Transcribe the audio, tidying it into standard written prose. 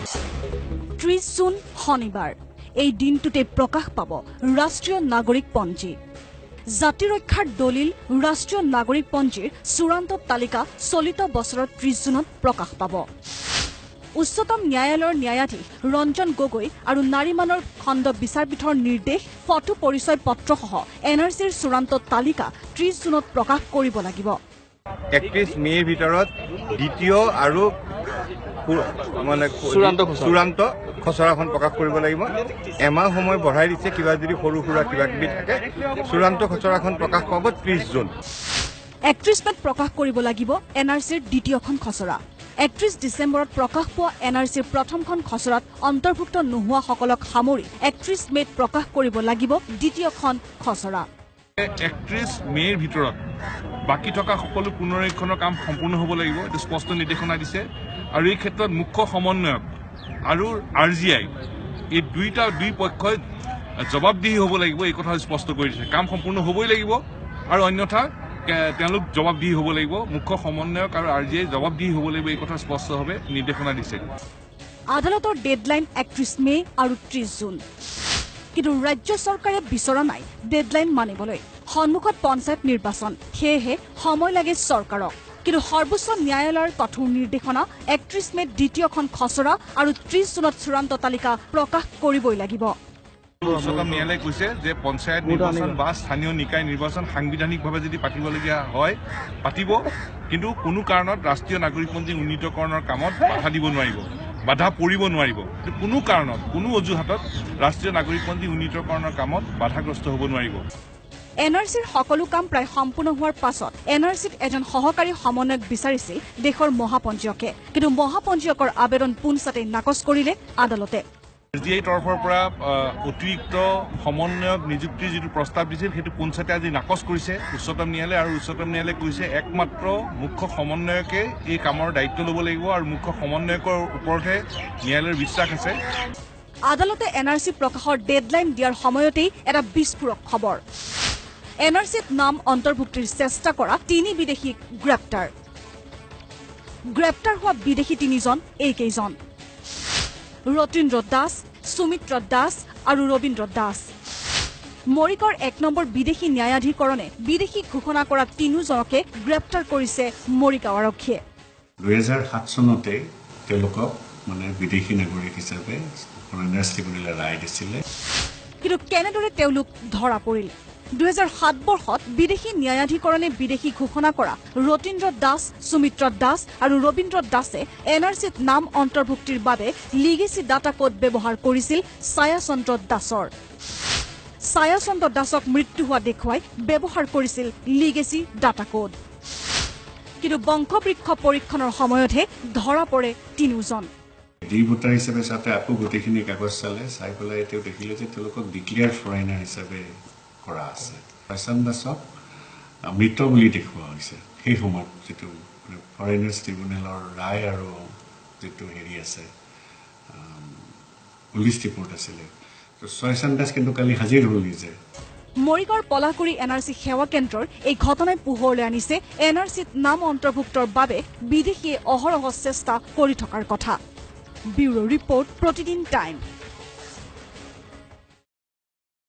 30 June শনিবাৰ, এই দিনটোতে প্ৰকাশ পাব ৰাষ্ট্ৰীয় নাগৰিক পঞ্জী। জাতি ৰক্ষাৰ দলিল ৰাষ্ট্ৰীয় নাগৰিক পঞ্জীৰ চূড়ান্ত তালিকা চলিত বছৰৰ 30 জুনত প্ৰকাশ পাব। উচ্চতম ন্যায়ালয়ৰ ন্যায়াধীশ ৰঞ্জন গগৈ আৰু নাৰিমানৰ খণ্ড বিচাৰপীঠৰ নিৰ্দেশ, ফটো পৰিচয় পত্ৰসহ এন আৰ চিৰ চূড়ান্ত তালিকা 30 জুনত প্ৰকাশ কৰিব লাগিব। 31 মে'ৰ ভিতৰত দ্বিতীয় আৰু মানে চূড়ান্ত খচৰাখন প্ৰকাশ কৰিব লাগিব। এমাহ সময় বঢ়াই দিছে, কিবা যদি সৰু সুৰা কিবা কিবি থাকে। চূড়ান্ত খচৰাখন প্ৰকাশ পাব 30 জুন। 31 মে'ত প্ৰকাশ কৰিব লাগিব এন আৰ চিৰ দ্বিতীয়খন খচৰা। 31 ডিচেম্বৰত প্ৰকাশ পোৱা এন আৰ চিৰ প্ৰথমখন খচৰাত অন্তৰ্ভুক্ত নোহোৱাসকলক সামৰি 31 মে'ত প্ৰকাশ কৰিব লাগিব দ্বিতীয়খন খচৰা। 31 মে'ৰ ভিতৰত বাকী থকা সকলো পুনৰীক্ষণৰ কাম সম্পূৰ্ণ হ'ব লাগিব, এইটো স্পষ্ট নিৰ্দেশনা দিছে। আৰু এই ক্ষেত্ৰত মুখ্য সমন্বয়ক আৰু আৰ জি I এই দুই পক্ষই জবাবদিহি হ'ব লাগিব, এই কথা স্পষ্ট কৰি দিছে। কাম সম্পূৰ্ণ হ'বই লাগিব আৰু অন্যথা তেওঁলোক জবাবদিহি হ'ব লাগিব। মুখ্য সমন্বয়ক আৰু আৰ জি I জবাবদিহি হ'ব লাগিব, এই কথা স্পষ্টভাৱে নিৰ্দেশনা দিছে। আদালতৰ ডেডলাইন 31 মে' আৰু 30 জুন। কিন্তু ৰাজ্য চৰকাৰে বিচৰা নাই ডেডলাইন মানিবলৈ। সন্মুখত পঞ্চায়ত নিৰ্বাচন, সেয়েহে সময় লাগে চৰকাৰক। কিন্তু সৰ্বোচ্চ ন্যায়ালয়ৰ কঠোৰ নিৰ্দেশনা, 31 মে'ত দ্বিতীয়খন খচৰা আৰু 30 জুনত চূড়ান্ত তালিকা প্ৰকাশ কৰিবই লাগিব। উচ্চতম ন্যায়ালয়ে কৈছে যে পঞ্চায়ত নিৰ্বাচন বা স্থানীয় নিকায় নিৰ্বাচন সাংবিধানিকভাৱে যদি পাতিবলগীয়া হয় পাতিব, কিন্তু কোনো কাৰণত ৰাষ্ট্ৰীয় নাগৰিকপঞ্জী উন্নীতকৰণৰ কামত বাধা দিব নোৱাৰিব, বাধা পৰিব নোৱাৰিব। কোনো কাৰণত কোনো অজুহাতত ৰাষ্ট্ৰীয় নাগৰিকপঞ্জী উন্নীতকৰণৰ কামত বাধাগ্ৰস্ত হ'ব নোৱাৰিব। এন আৰ চিৰ সকলো কাম প্ৰায় সম্পূৰ্ণ হোৱাৰ পাছত এন আৰ চিত এজন সহকাৰী সমন্বয়ক বিচাৰিছিল দেশৰ মহাপঞ্জীয়কে। কিন্তু মহাপঞ্জীয়কৰ আবেদন পোনচাটেই নাকচ কৰিলে আদালতে। আৰ জি I তৰফৰ পৰা অতিৰিক্ত সমন্বয়ক নিযুক্তিৰ যিটো প্ৰস্তাৱ দিছিল সেইটো পোনচাটে আজি নাকচ কৰিছে উচ্চতম ন্যায়ালয়ে। আৰু উচ্চতম ন্যায়ালয়ে কৈছে একমাত্ৰ মুখ্য সমন্বয়কে এই কামৰ দায়িত্ব ল'ব লাগিব আৰু মুখ্য সমন্বয়কৰ ওপৰতহে ন্যায়ালয়ৰ বিশ্বাস আছে। আদালতে এন আৰ চি প্ৰকাশৰ ডেডলাইন দিয়াৰ সময়তেই এটা বিস্ফোৰক খবৰ। এন আৰ চিত নাম অন্তৰ্ভুক্তিৰ চেষ্টা কৰা 3 বিদেশীক গ্ৰেপ্তাৰ। গ্ৰেপ্তাৰ হোৱা বিদেশী 3জন এইকেইজন: ৰতীন্দ্ৰ দাস, সুমিত্ৰ দাস আৰু ৰবীন্দ্ৰ দাস। মৰিগাঁৱৰ 1 নম্বৰ বিদেশী ন্যায়াধীকৰণে বিদেশী ঘোষণা কৰা 3জনকে গ্ৰেপ্তাৰ কৰিছে মৰিগাঁও আৰক্ষীয়ে। 2007 চনতে তেওঁলোকক মানে বিদেশী নাগৰিক হিচাপে ফৰেনাৰ্ছ ট্ৰিবিউনেলে ৰায় দিছিলে। কিন্তু কেনেদৰে তেওঁলোক ধৰা পৰিল? 2007 বৰ্ষত বিদেশী ন্যায়াধীকৰণে বিদেশী ঘোষণা কৰা ৰতীন্দ্ৰ দাস, সুমিত্ৰ দাস আৰু ৰবীন্দ্ৰ দাসে এন আৰ চিত নাম অন্তৰ্ভুক্তিৰ বাবে লিগেচি ডাটা কোড ব্যৱহাৰ কৰিছিল ছায়াচন্দ্ৰ দাসৰ। ছায়াচন্দ্ৰ দাসক মৃত্যু হোৱা দেখুৱাই ব্যৱহাৰ কৰিছিল লিগেচি ডাটা কোড। কিন্তু বংশবৃক্ষ পৰীক্ষণৰ সময়তহে ধৰা পৰে 3জন। ডি ভোটাৰ হিচাপে চাওঁতে আকৌ গোটেইখিনি কাগজ চালে, চাই পেলাই তেওঁ দেখিলে যে তেওঁলোকক ডিক্লেয়াৰ ফৰেইনাৰ হিচাপে কৰা আছে। ছয়চান্দ দাসক মৃত বুলি দেখুওৱা হৈছে সেই সময়ত, যিটো ফৰেইনাৰ্ছ ট্ৰিবিউনেলৰ ৰায় আৰু যিটো হেৰি আছে পুলিচ ৰিপৰ্ট আছিলে। ছয়চান্দ দাস কিন্তু কালি হাজিৰ হ'ল নিজে। মৰিগাঁৱৰ পলাশগুৰি এন আৰ চি সেৱা কেন্দ্ৰৰ এই ঘটনাই পোহৰলৈ আনিছে এন আৰ চিত নাম অন্তৰ্ভুক্তৰ বাবে বিদেশীয়ে অহৰহ চেষ্টা কৰি থকাৰ কথা। Bureau report, Pratidin time.